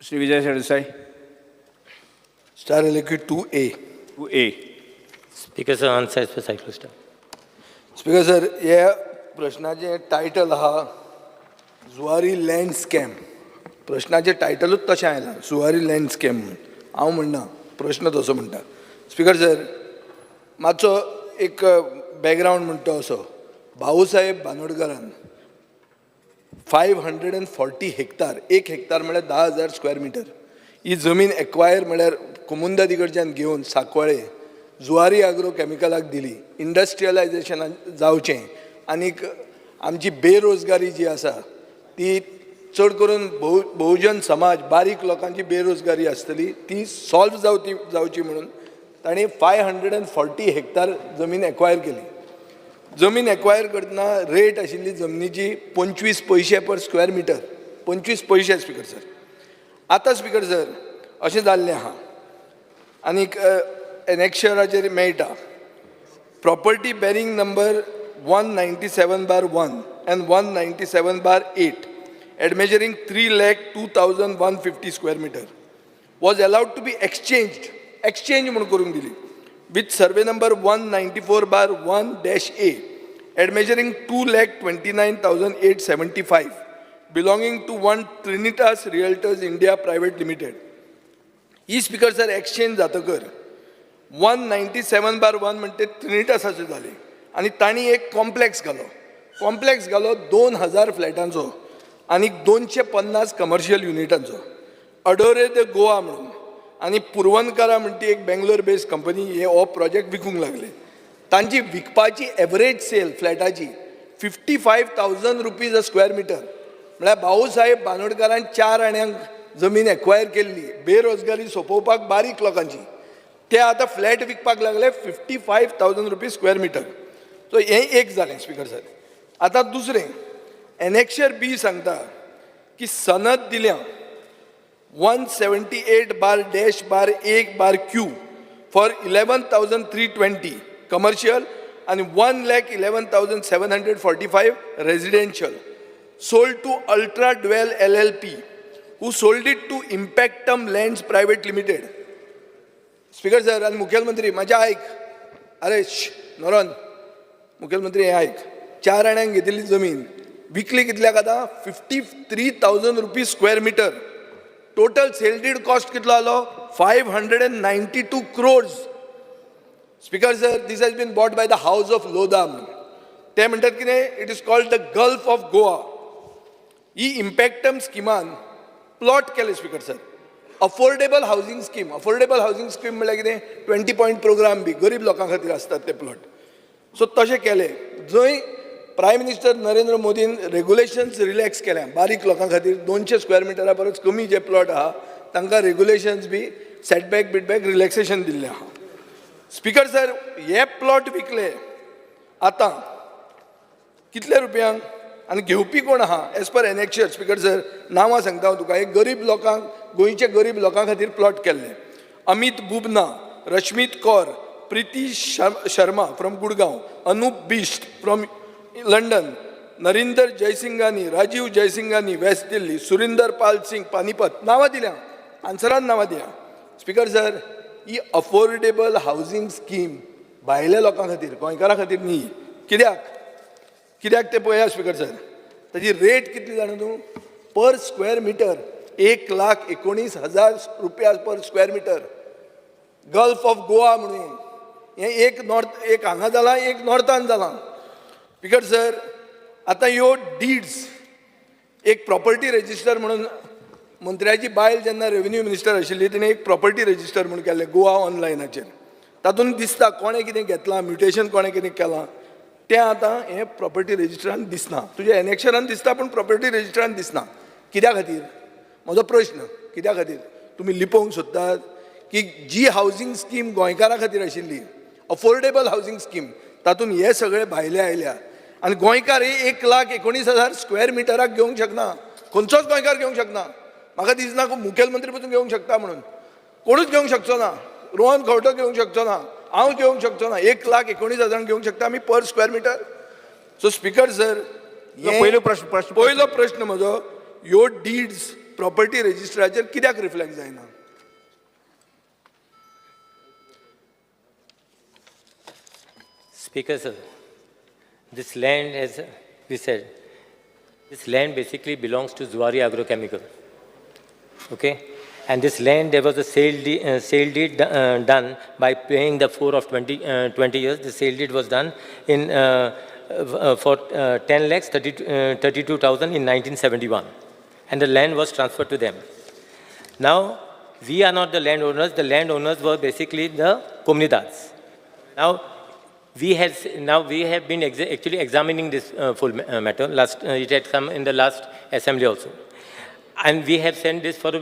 Shri Vijay Sardesai. Star LAQ 2A. 2A. Speaker sir, answer as per cyclostyle. Speaker sir, हे प्रश्नाचें title आहा Zuari land scam. प्रश्नाचें टायटलूच तशें आयलां, Zuari land scam म्हूण. हांव म्हणना, प्रश्न तसो म्हणटा. स्पीकर सर, मातसो एक बॅकग्रावंड म्हणटा असो, भाऊसाहेब बांदोडकरान 540 हेक्तार, एक हेक्तार म्हळ्यार 10,000 स्क्वेअर मिटर ही जमीन एक्वायर म्हळ्यार कोमुंदादी कडच्यान घेवन सांकवाळे जुवारी आग्रो केमिकलाक दिली, इंडस्ट्रियलायझेशनान जावचें आनीक आमची बेरोजगारी जी आसा ती चड करून बहुजन समाज, बारीक लोकांची बेरोजगारी आसतली ती सॉल्व जावची म्हणून तांणी 540 हेक्तार जमीन एक्वायर केली. जमीन एक्वायर करतना रेट आशिल्ली जमनीची 25 पयशे पर स्क्वेअर मिटर, 25 पयशे. स्पीकर सर, आतां स्पीकर सर, अशें जाल्लें आहा आनीक एनेक्शराचेर मेळटा, property bearing number 197/1 and 197/8 admeasuring 3,02,150 square meter was allowed to be exchange, exchange म्हणून करूंक दिली, with survey number 194/1-A admeasuring 2,29,875 belonging to one Trinitas Realtors India Private Limited. He speaker sir, exchange जातकर 197/1 म्हणटे ट्रिनिटासाचे जाले आनी तांणी एक कॉम्प्लेक्स घालो. Complex घालो 2000 फ्लॅटांचो आनी 250 कमर्शियल युनिटांचो, अडोरे the Goa म्हणून. आनी पुरवणकारा म्हणटी एक बेंगलोर बेस्ड कंपनी हे हो प्रोजेक्ट विकूंक लागले. तांची विकपाची average sale फ्लॅटाची ₹55,000 a square meter. म्हळ्यार भाऊसाहेब बांदोडकारान चार आण्यांक जमीन एक्वायर केल्ली बेरोजगारी सोंपोवपाक बारीक लोकांची, ते आतां फ्लॅट विकपाक लागले ₹55,000 square meter. So हें एक जालें स्पीकर सर. आतां दुसरें, एनेक्शर बी सांगता की सनद दिल्या 178/-/1/Q for 11,320 commercial आनी 1,11,745 residential, sold to Ultra Dwell LLP, who sold it to Impactum Lands Private Limited. Speaker sir आनी मुखेलमंत्री, म्हाजें आयक. अरे नोरन, मुखेलमंत्री, हें आयक. चार आण्यांक घेतिल्ली जमीन विकली कितल्याक आतां? ₹53,000 square meter. Total sale deed cost कितलो आलो? 592 crores. Speaker sir, this has been bought by the House of Lodha. ते म्हणटात कितें, it is called the Gulf of Goa. ही इम्पॅक्टम स्किमान प्लॉट केले, speaker sir, affordable housing scheme. Affordable housing scheme म्हणल्यार कितें? 20 पॉयंट प्रोग्राम बी गरीब लोकां खातीर आसतात ते प्लॉट. सो तशें केलें जंय प्रायम मिनिस्टर नरेंद्र मोदीन रेगुलेशन्स रिलॅक्स केल्या बारीक लोकां खातीर, 200 स्क्वेअर मिटरा परस कमी जे प्लॉट आहा तांकां रेगुलेशन्स बी सेटबॅक बिटबॅक रिलॅक्सेशन दिल्लें आहा. स्पीकर सर, हे प्लॉट विकले आतां कितले रुपयांक आनी घेवपी कोण आहा? As per annexure, speaker sir, नांवां सांगता हांव तुका. एक गरीब लोकांक, गोंयचे गरीब लोकां खातीर प्लॉट केल्ले: Amit Bubna, Rashmeet Kaur, Preeti Sharma from Gurgaon, Anup Bisht from London, Narinder Jaisinghani, Rajeev Jaisinghani, west Delhi, Surinder Pal Singh, Panipat. नांवां दिल्या आन्सरान, नांवां दिल्या. स्पीकर सर, ही अफोर्डेबल हावजींग स्कीम भायल्या लोकां खातीर, गोंयकारां खातीर न्ही. कित्याक कित्याक ते पळया. स्पीकर सर, ताजी रेट कितली जाणा तूं? पर स्क्वेअर मिटर 1,19,000 रुपया per square meter. Gulf of Goa म्हणून हें एक नॉर्थ, एक हांगा जालां, एक नॉर्थान जालां. स्पीकर सर, आतां ह्यो डीड्स एक प्रॉपर्टी रजिस्टर म्हणून, मंत्र्याची बायल जेन्ना रेवेन्यू मिनिस्टर आशिल्ली, तिणें एक प्रॉपर्टी रजिस्टर म्हणून केल्लें गोवा ऑनलायनाचेर. तातूंत दिसता कोणें कितें घेतलां, म्युटेशन कोणें कितें केलां तें. आतां हें प्रॉपर्टी रजिस्टरान दिसना. तुज्या एनेक्शरान दिसता, पूण प्रॉपर्टी रजिस्टरान दिसना. कित्या खातीर? म्हजो प्रश्न, कित्या खातीर तुमी लिपोवंक सोदतात की जी हावजींग स्कीम गोंयकारां खातीर आशिल्ली, अफोर्डेबल हावजींग स्कीम, तातूंत हे सगळे भायले आयल्या आनी गोंयकार हे 1,19,000 स्क्वेअर मिटराक घेवंक शकना? खंयचोच गोंयकार घेवंक शकना. म्हाका दिसना मुखेलमंत्री पसून घेवंक शकता म्हणून. कोणूच घेवंक शकचो ना. रोहन खंवटो घेवंक शकचो ना, हांव घेवंक शकचो ना. 1,19,000 घेवंक शकता आमी per square meter? So speaker sir, पयलो प्रश्न पयलो प्रश्न म्हजो, ह्यो डीड्स प्रॉपर्टी रजिस्टराचेर कित्याक रिफ्लेक्ट जायना? Speaker sir, this land, as we said, this land basically belongs to Zuari Agrochemical. Okay? And this land, there was a sale deed done by paying the 4 of 20 years. The sale deed was done in for 10 lakhs 32,000 in 1971. And the land was transferred to them. Now, we are not the landowners. The landowners were basically the comunidades. Now, we have been actually examining this full matter. Last, it had come in the last assembly also. And we have sent this for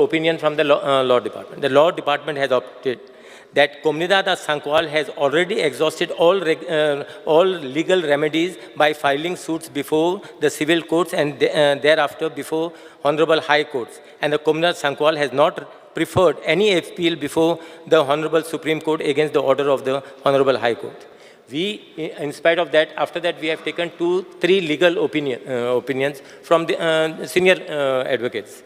opinion from the law department. The law department has opted that Comunidade of Sancoale has already exhausted all legal remedies by filing suits before the civil courts and thereafter before Honorable High Courts. And the Comunidade Sancoale has not preferred any appeal before the Honorable Supreme Court against the order of the Honorable High Court. We, in spite of that, after that we have taken 2-3 legal opinions from the senior advocates.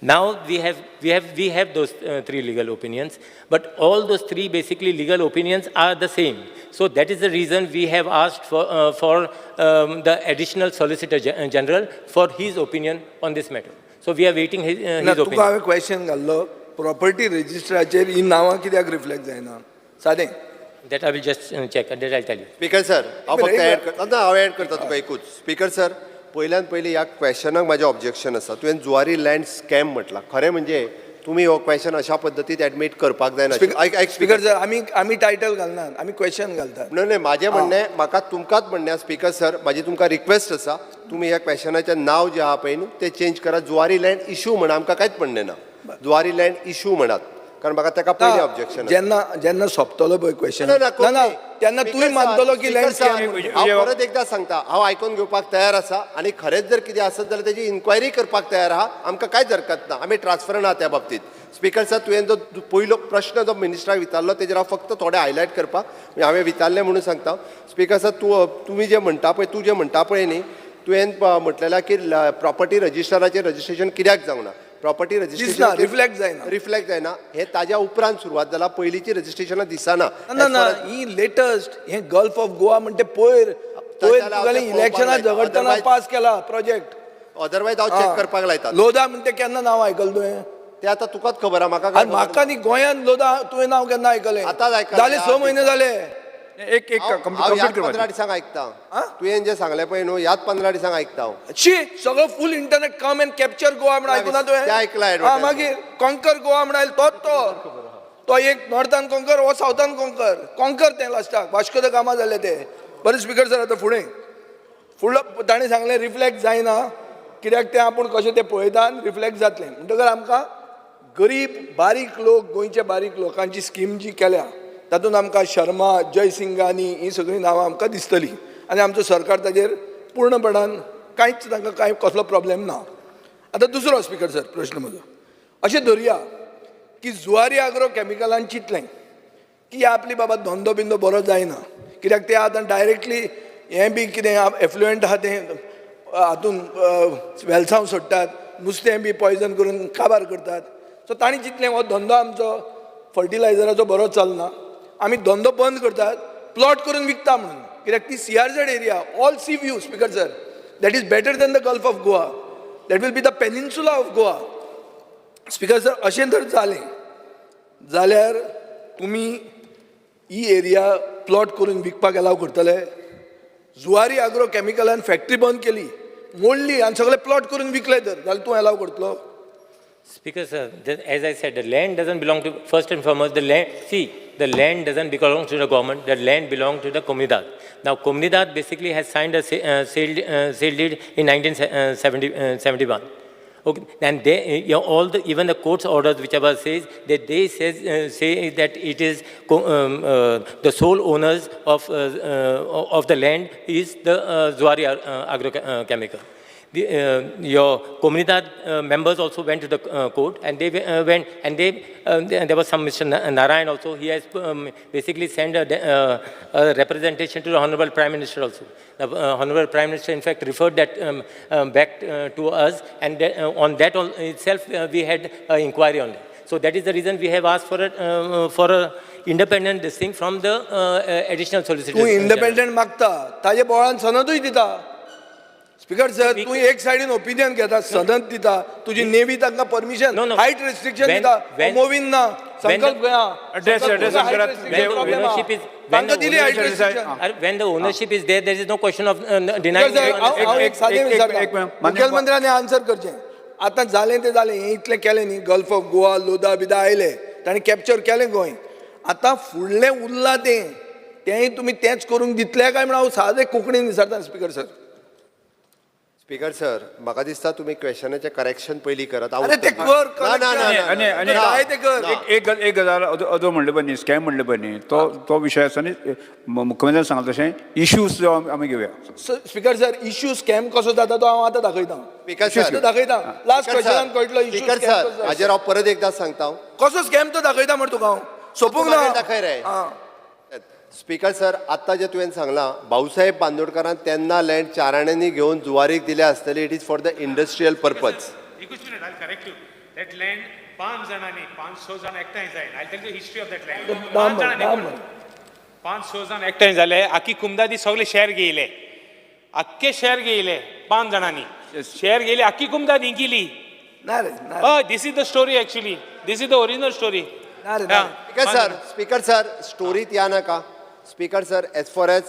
Now we have those 3 legal opinions, but all those 3 basically legal opinions are the same. So that is the reason we have asked for the additional Solicitor General for his opinion on this matter. So we are waiting his ना, opinion. तुका हांवें question घाल्लो, property रजिस्टराचेर ही नांवां कित्याक reflect जायना? सादें. That I will just check, that I will tell you. Speaker sir, हांव फक्त एड करता ना, हांव एड करता तुका एकूच. स्पीकर सर, पयल्यान पयलीं ह्या क्वेश्चनाक म्हाजें ऑब्जेक्शन आसा. तुवें जुवारी लँड स्कॅम म्हटलां. खरें म्हणजे तुमी हो क्वेश्चन अशा पद्दतीन एडमीट करपाक जायना. आयक, आयक स्पीकर सर, आमी टायटल घालनात, आमी क्वेश्चन घालतात. न्हय न्हय, म्हाजें म्हणणें, म्हाका तुमकांच म्हणणें आसा स्पीकर सर, म्हाजी तुमकां रिक्वेस्ट आसा, तुमी ह्या क्वेश्चनाचें नांव जें आहा पळय न्हू तें चेंज करात. जुवारी लँड इशू म्हणा, आमकां कांयच म्हणणें ना. जुवारी लँड इशू म्हणात, कारण म्हाका ताका पयलीं ऑब्जेक्शन. जेन्ना जेन्ना सोंपतलो पळय क्वेश्चन, ना ना, तेन्ना तूंय मानतलो की लँड स्कॅम. हांव परत एकदां सांगता, हांव आयकून घेवपाक तयार आसा आनी खरेंच जर कितें आसत जाल्यार तेजी इन्क्वायरी करपाक तयार आहा. आमकां कांयच हरकत ना, आमी ट्रान्सपरंट आहा त्या बाबतींत. स्पीकर सर, तुवें जो पयलो प्रश्न जो मिनिस्टराक विचारलो तेजेर हांव फक्त थोडें हायलायट करपाक, म्हणजे हांवें विचारलें म्हणून सांगता. स्पीकर सर, तुमी जें म्हणटा पळय, तूं जें म्हणटा पळय न्ही, तुवें म्हटलेलें की प्रॉपर्टी रजिस्टराचें रजिस्ट्रेशन कित्याक जावंक ना. प्रॉपर्टी रजिस्ट्रेशन रिफ्लेक्ट जायना, रिफ्लेक्ट जायना हे ताज्या उपरांत सुरवात जाला, पयलींची रजिस्ट्रेशनां दिसना. ना ना, ही लेटस्ट हे गल्फ ऑफ गोवा म्हणटे पयर पयर तुगेलें इलेक्शनां झगडटना पास केला प्रोजेक्ट. अदरवायज हांव चॅक करपाक लायता. लोधा म्हणटे केन्ना नांव आयकलें तुवें? ते आतां तुकाच खबर आहा, म्हाका. आनी म्हाका न्ही, गोंयांत लोधा तुवें नांव केन्ना आयकलें? आतांच आयकलें. जाले 6 म्हयने जाले. एक एक हांव 15 दिसांक आयकता. तुवें जें सांगलें पळय न्हू, ह्याच 15 दिसांक आयकता हांव. शी, सगळो full internet come and capture Goa म्हण आयकुना तुवें? तें आयकलां एडवर्टायज. मागीर कॉन्कर गोवा म्हण आयलो तोच तो. तो एक नॉर्थान कॉन्कर हो सावथान कॉन्कर, कॉन्कर तें लास्टाक वास्को the Gama जालें तें. बरें स्पीकर सर, आतां फुडें फुडलो ताणें सांगलें रिफ्लेक्ट जायना कित्याक तें आपूण कशें तें पळयता आनी रिफ्लेक्ट जातलें. म्हणटकर आमकां गरीब बारीक लोक, गोंयचे बारीक लोकांची स्कीम जी केल्या तातूंत आमकां शर्मा, जयसिंगानी ही सगळीं नांवां आमकां दिसतलीं आनी आमचो सरकार ताजेर पूर्णपणान कांयच तांकां कांय कसलो प्रॉब्लेम ना. आतां दुसरो स्पीकर सर प्रश्न म्हजो, अशें धरया की जुवारी आग्रो कॅमिकलान चिंतलें की आपली बाबा धंदो बिंदो बरो जायना, कित्याक ते आतां डायरेक्टली हें बी कितें एफ्लुएंट आहा तें हातून वेलसांव सोडटात, नुस्तें बी पॉयजन करून काबार करतात. सो तांणी चिंतलें हो धंदो आमचो फर्टिलायझराचो बरो चलना, आमी धंदो बंद करतात, प्लॉट करून विकता म्हणून, कित्याक ती CRZ area, all sea view speaker sir, that is better than the Gulf of Goa, that will be the peninsula of Goa. Speaker sir, अशें जर जालें जाल्यार तुमी ही एरिया प्लॉट करून विकपाक एलाव करतले? जुवारी आग्रो कॅमिकलान फॅक्टरी बंद केली, मोडली आनी सगळे प्लॉट करून विकले तर जाल्यार तूं एलाव करतलो? Speaker sir, as I said, the land doesn't belong to, first and foremost, the land, see, the land doesn't belong to the government, the land belongs to the Comunidade. Now, Comunidade basically has signed a sale deed in 1971. Okay, and they, you know, all the, even the court's orders, whichever says, that they say that it is the sole owners of the land is the Zuari Agrochemical. Your Comunidade members also went to the court, and they went, and they there was some Mr. Narayan also. He has basically sent a representation to the Honorable Prime Minister also. The Honorable Prime Minister, in fact, referred that back to us, and on that itself we had an inquiry on it. So that is the reason we have asked for a independent this thing from the additional solicitor. तूं independent मागता, ताजे बोळान सनदूय दिता. Speaker sir, तूं एक सायडीन opinion घेता, सनद दिता, तुजी नेवी तांकां permission, No, no. Height restriction दिता. मोवीन ना संकल्प गोया. Address, address करात. तांकां दिली height restriction. When the ownership is there, there is no question of denying. हांव एक सादें विचारता, मुखेलमंत्र्यान आन्सर करचें. आतां जालें तें जालें, हें इतलें केलें न्ही, गल्फ ऑफ गोवा लोदा बिदा आयले, ताणें कॅप्चर केलें गोंय. आतां फुडलें उरलां तें तेंय तुमी तेंच करूंक दितले काय म्हण हांव सादें कोंकणीन विचारता स्पीकर सर. स्पीकर सर, म्हाका दिसता तुमी क्वेश्चनाचें करेक्शन पयलीं करात. अरे ते कर. ना ना ना. आनी जाय ते कर. एक एक गजाल अदो म्हणलें पळय न्ही, स्कॅम म्हणलें पळय न्ही, तो तो विशय आसा न्ही, मुख्यमंत्र्यान सांगला तशें इश्यूज आमी घेवया. स्पीकर सर, इश्यू स्कॅम कसो जाता तो हांव आतां दाखयता. स्पीकर सर, दाखयता लास्ट क्वेश्चनान कळटलो इश्यू. स्पीकर सर, हाजेर हांव परत एकदां सांगता. कसो स्कॅम तो दाखयता म्हण तुका हांव सोंपूंक ना. दाखय रे. स्पीकर सर, आत्तां जें तुवें सांगलां, भाऊसाहेब बांदोडकारान तेन्ना लँड चाराण्यांनी घेवन जुवारीक दिल्या आसतली. It is for the industrial purpose. एकूच minute, I correct you. That land पांच जाणांनी, पांच स जाण एकठांय जायन, I tell you history of that land. पांच जाणांनी, पांच स जाण एकठांय जाले, आखी कुमदादी सगळे शेअर घेयले, आख्खे शेअर घेयले पांच जाणांनी, शेअर घेयले, आखी कुमदाद इंकिली. ना रे. हय, this is the story actually, this is the original story. ना रे. स्पीकर सर, स्पीकर सर, स्टोरीत या नाका. Speaker sir, as far as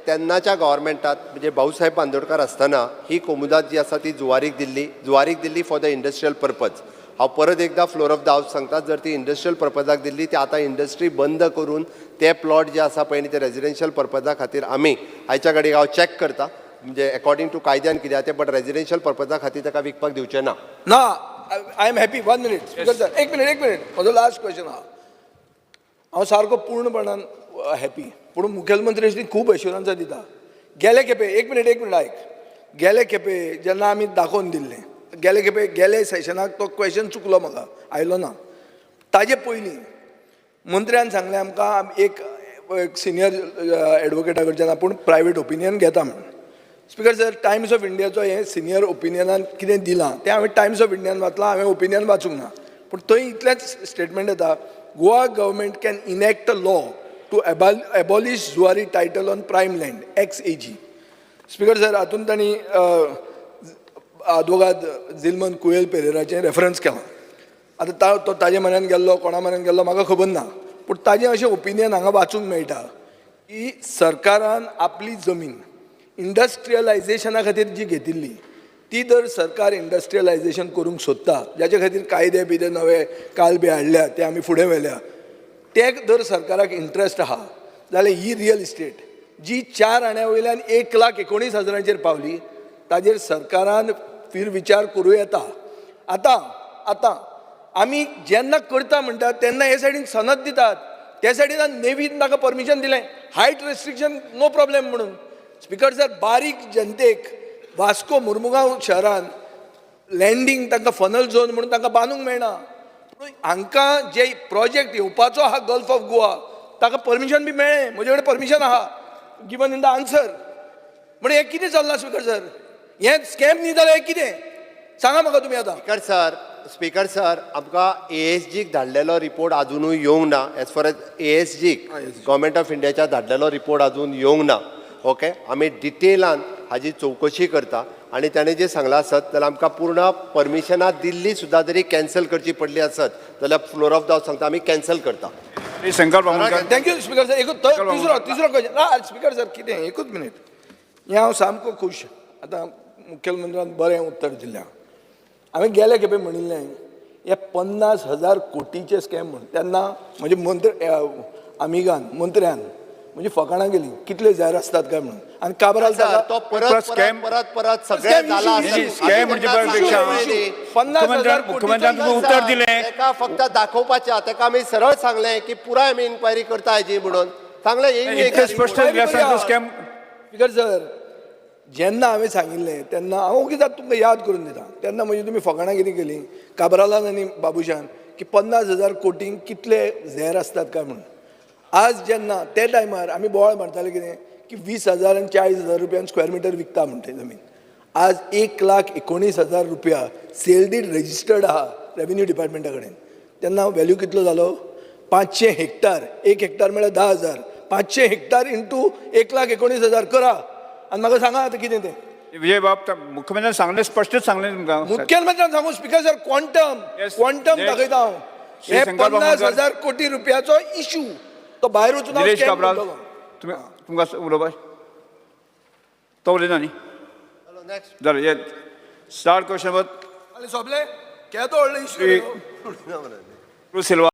तेन्नाच्या गव्हर्मेंटात, म्हणजे भाऊसाहेब बांदोडकर आसतना ही कोमुदाद जी आसा ती जुवारीक दिल्ली, जुवारीक दिल्ली फॉर the industrial purpose. हांव परत एकदां फ्लोर ऑफ the house सांगता, जर ती इंडस्ट्रियल पर्पजाक दिल्ली, ती आतां इंडस्ट्री बंद करून ते प्लॉट जे आसा पळय न्ही, ते रेजिडेन्शियल पर्पजा खातीर आमी आयच्या घडयेक हांव चॅक करता, म्हणजे एकॉर्डिंग टू कायद्यान कितें आहा तें, बट रेजिडेन्शियल पर्पजा खातीर ताका विकपाक दिवचें ना. ना, I am happy. One minute speaker sir, एक मिनिट, एक मिनिट, म्हजो लास्ट क्वेश्चन आहा. हांव सारको पूर्णपणान हॅपी, पूण मुखेलमंत्री खूब एश्युरन्सां दिता. गेले खेपे, एक मिनिट, एक मिनिट आयक, गेले खेपे जेन्ना आमी दाखोवन दिल्लें, गेले खेपे गेले सेशनाक तो क्वेश्चन चुकलो, म्हाका आयलो ना. ताजे पयलीं मंत्र्यान सांगलें आमकां, एक सिनियर एडवोकेटा कडच्यान आपूण प्रायवेट ओपिनियन घेता म्हूण. स्पीकर सर, टायम्स ऑफ इंडियाचो हें सिनियर ओपिनियनान कितें दिलां तें हांवें टायम्स ऑफ इंडियान वाचलां, हांवें ओपिनियन वाचूंक ना, पूण थंय इतलेंच स्टेटमेंट येता, Goa government can enact a law to abolish Zuari title on prime land ex A G. Speaker sir, हातून तांणी आदवोगाद जिलमन कुवेल पेरेराचें रेफरन्स केलां. आतां तो ताजे म्हऱ्यान गेल्लो, कोणा म्हऱ्यान गेल्लो म्हाका खबर ना, पूण ताजें अशें ओपिनियन हांगा वाचूंक मेळटा की सरकारान आपली जमीन इंडस्ट्रियलायझेशना खातीर जी घेतिल्ली ती जर सरकार इंडस्ट्रियलायझेशन करूंक सोदता, जाचे खातीर कायदे बिदे नवे काल बी हाडल्या, ते आमी फुडें व्हेल्या, ते जर सरकाराक इंट्रस्ट आहा जाल्यार ही रियल इस्टेट जी 4 आण्या वयल्यान 1,19,000 पावली, ताजेर सरकारान फिरविचार करूं येता. आतां आतां आमी जेन्ना करता म्हणटा तेन्ना हे सायडीन सनद दितात, त्या सायडीन नेवीन ताका परमिशन दिलें, हायट रेस्ट्रिक्शन नो प्रॉब्लेम म्हणून. स्पीकर सर, बारीक जनतेक वास्को मुर्मुगांव शहरान लँडींग तांकां फनल झोन म्हणून तांकां बांदूंक मेळना. पूण हांकां जे प्रोजेक्ट येवपाचो आहा गल्फ ऑफ गोवा, ताका परमिशन बी मेळ्ळें, म्हजे कडेन परमिशन आहा गिवन इन the answer. म्हण हें कितें चल्लां स्पीकर सर? हें स्कॅम न्ही जाल्यार हें कितें सांगा म्हाका तुमी आतां. स्पीकर सर, स्पीकर सर, आमकां ए एस जीक धाडलेलो रिपोर्ट आजुनूय येवंक ना. As far as A S जीक, गव्हर्मेंट ऑफ इंडियाच्या धाडलेलो रिपोर्ट अजून येवंक ना. ओके, आमी डिटेलान हाजी चवकशी करता आनी ताणें जें सांगलां आसत जाल्यार आमकां पूर्ण परमिशनां दिल्ली सुद्दां जरी कॅन्सल करची पडली आसत जाल्यार फ्लोर ऑफ the house सांगता, आमी कॅन्सल करता. संकल्प Amonkar. Thank you speaker sir. एकूच तिसरो तिसरो क्वेश्चन ना स्पीकर सर, कितें एकूच मिनीट, हें हांव सामको खूश. आतां मुखेलमंत्र्यान बरें उत्तर दिलें. हांवें गेले खेपे म्हणिल्लें हे 50,000 कोटीचे स्कॅम म्हूण, तेन्ना म्हजे मंत्री आमिगान मंत्र्यान म्हणजे फकाणां गेली, कितले जाहीर आसतात काय म्हणून, आनी काबराल सर, तो परत परत scam- परत परत सगळें Scam जाला. issue, issue. Scam म्हणजे पेक्षा 50,000 मुख्यमंत्र्यान तुमकां उत्तर दिलें. ताका फक्त दाखोवपाचें, ताका आमी सरळ सांगलें की पुराय आमी इन्क्वायरी करता हेजी म्हणून सांगलें. इतकें स्पश्ट दिलें आसतना तो स्कॅम. स्पीकर सर, जेन्ना हांवें सांगिल्लें तेन्ना हांव ओगीच आतां तुमकां याद करून दिता. तेन्ना म्हणजे तुमी फकाणां कितें केलीं काब्रालान आनी बाबूशान की 50,000 कोटींक कितले झेर आसतात काय म्हणून. आज जेन्ना ते टायमार आमी बोवाळ मारताले कितें की 20,000 आनी 40,000 रुपयान स्क्वेअर मिटर विकता म्हणटा जमीन. आज 1,19,000 रुपया सेल did registered आहा रेवेन्यू डिपार्टमेंटा कडेन. तेन्ना व्हॅल्यू कितलो जालो? 500 हेक्टर, एक हेक्टर म्हळ्यार 10,000, 500 हेक्टर इंटू 1,19,000 करा आनी म्हाका सांगा आतां कितें तें. विजय बाब, मुख्यमंत्र्यान सांगलें, स्पश्टच सांगलें तुमकां. मुख्यमंत्र्यान सांगू स्पीकर सर, क्वांटम क्वांटम दाखयता हांव. श्री हे शंकर पन्नास बाबूकर. हजार कोटी रुपयाचो इशू तो भायर वचून हांव निलेश scam Cabral, करतलो. तुमी तुमकां उलोवपाक तो उलयना न्ही? नेक्स्ट. जालें, हे स्टार्ट क्वेश्चन आनी सोंपलें? केदो व्हडलो श्री इशू. सिल्वा.